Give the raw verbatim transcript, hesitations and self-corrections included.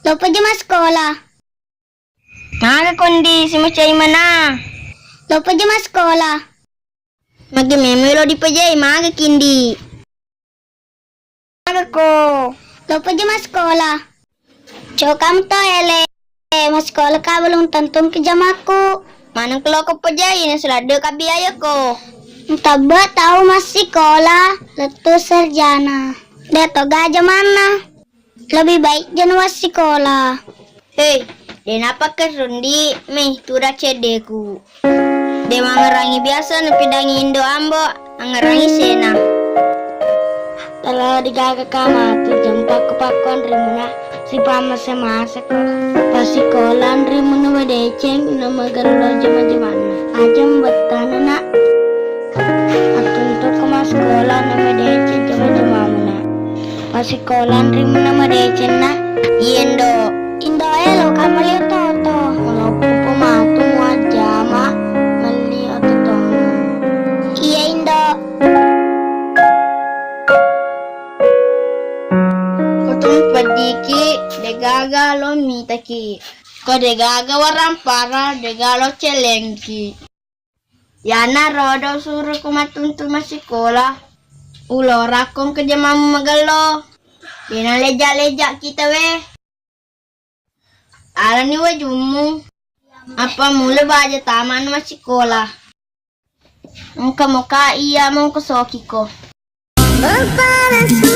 Lopa ja massikola. Maga kondi simacai mana? Lopa ja massikola. Magi memo lo dipajai maga kindi. Maga ko. Lopa ja massikola. Cokam to ele. Massikola ka belum tentu ki jamaku. Maneng ko loko pajai na seladde ka biaya ko. Tabba tau massikola lettu sarjana. De to ga jamanna. Lebih baik jana massikola. Hei, de napakkerundi mei tura ceddeku. De mangerangi biasa napidangi indo ambo, angerangi sena. Tala digaga kamatu jempakku pakkuan rimuna, sipamase-maseko. Pasikolan rimuna madeceng, na magello jama-jamanna. Aja mbettana, Nak. Attuntukku massikola na madeceng jama-jamamuna. Massikolang rimuna madecenna. Iya, Indo. Indo, elo ka melli oto-oto. Maloppo matu muajjama melli oto-otona. Iya, Indo. Ko tu mupediki, degaga lo mitaki. Ko degaga warampara, dega lo cellengki. Yana rodo suruhku mattuntu massikola. Ulorakko engka jamamu magello. Dena leja-leja kita we. Alani wajummu. Apa mula baja tamana massikola. Engka moka iya mongko sokiko. Berpanas ku